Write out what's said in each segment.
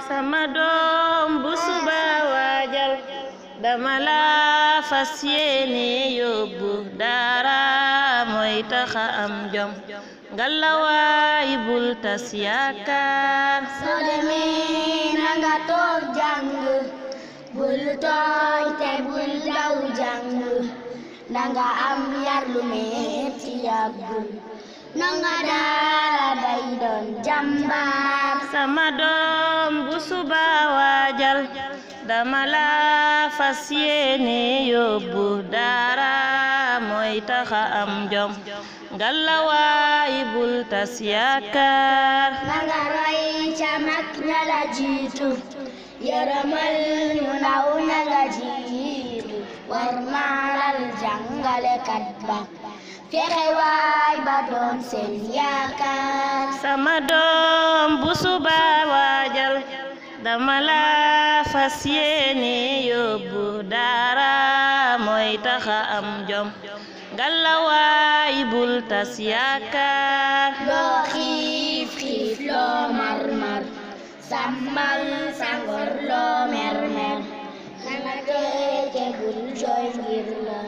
sama doom bu suba waajal dama la fas yéene yóbbu daara mooy taxa am jom ngalawaay bul tas yaakaar soo demee na nga toog jàng bul tooñ te bul daw jàng na nga am yar lu metti yàggul nonga daara day doon jàmbaar sama doom bu suba waajal dama la fas yéene yóbbu daara mooy taxa am jom ngalawaay bul tas yaakaar na nga roy ca mag ña la jiitu yërëmal ñu ndaw ña la jiitu war maalal jàngalekat ba fexe waay ba doon seen yaakaar sama doom bu suba waajal dama la fas yéene yóbbu daara mooy taxa am jom ngalawaay bul tas yaakaar loo xiif xiif loo mar mar sàmmal sa ngor loo mer mer na nga teete bul jooy ngir la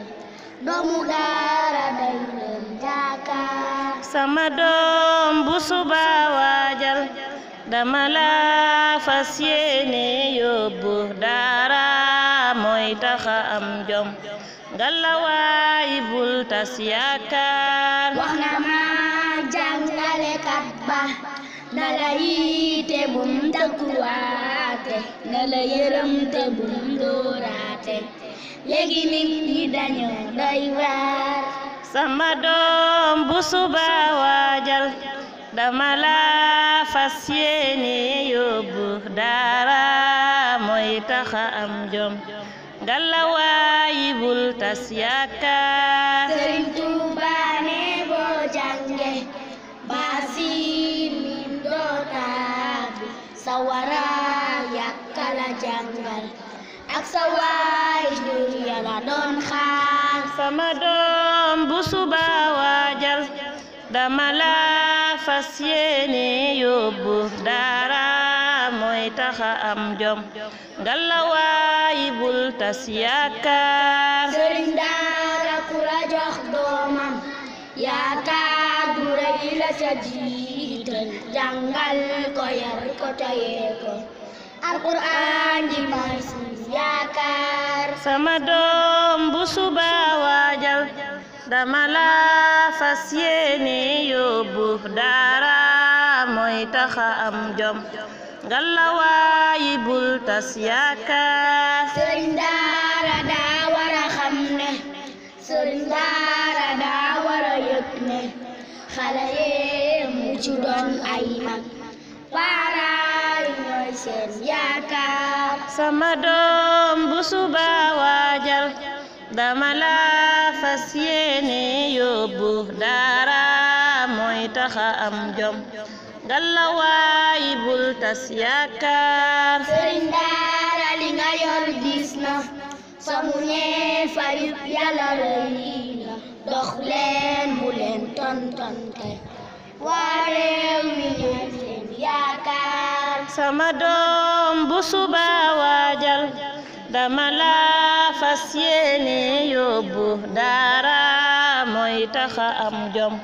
doomu daara day leen yaakaar sama doom bu suba waajal dama la fas yéene yóbbu daara mooy taxa am jom ngalawaay bul tas yaakaar wax na ma jàngalekat ba na la yiite bum tëkkuwaate na la yërëm te bum dooraate léegi nit ñi dañu doy waar sama doom bu suba waajal dama la fas yéene yóbbu daara mooy taxa am jom ngalawaay bul tas yaakaar Sëriñ Tuuba ne boo jànge baasin min dootaabi sa wara yàkkala jàngal ak sa waay jur yàlla doon xaar sama doom bu suba waajal dama la fas yéene yóbbu daara mooy taxa am jom ngalawaay bul tas yaakaar sëriñ daara ku la jox doomam yaakaar du rëy la ca jiital jàngal ko yar ko tayee ko alquraan ji mooy suñu yaakaar sama doom bu suba waajal dama la fas yéene yóbbu daara mooy taxa am jom ngalawaay bul tas yaakaar sëriñ daara daa war a xam ne sëriñ daara daa war a yëg ne xale yee mu ci doon ay mag paaraay ñooy seen yaakaar sama doom bu suba waajal dama la fas yéene yóbbu daara mooy taxa am jom ngalawaay bul tas yaakaar sëriñ daara li nga yor diis na samu ñee fayub yàlla rëy na dox leen bu leen tontonte waa réew mi ñooy seen yaakaar sama doom bu suba waajal dama la fas yéene yóbbu daara mooy taxa am jom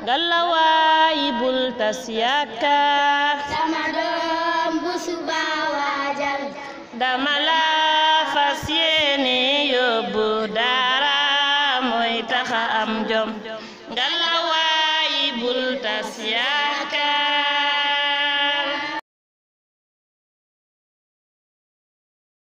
ngalawaay bul tas yaakaar sama doom bu suba waajal dama la fas yéene yóbbu daara mooy taxa am jom ngalawaay bul tas yaakaar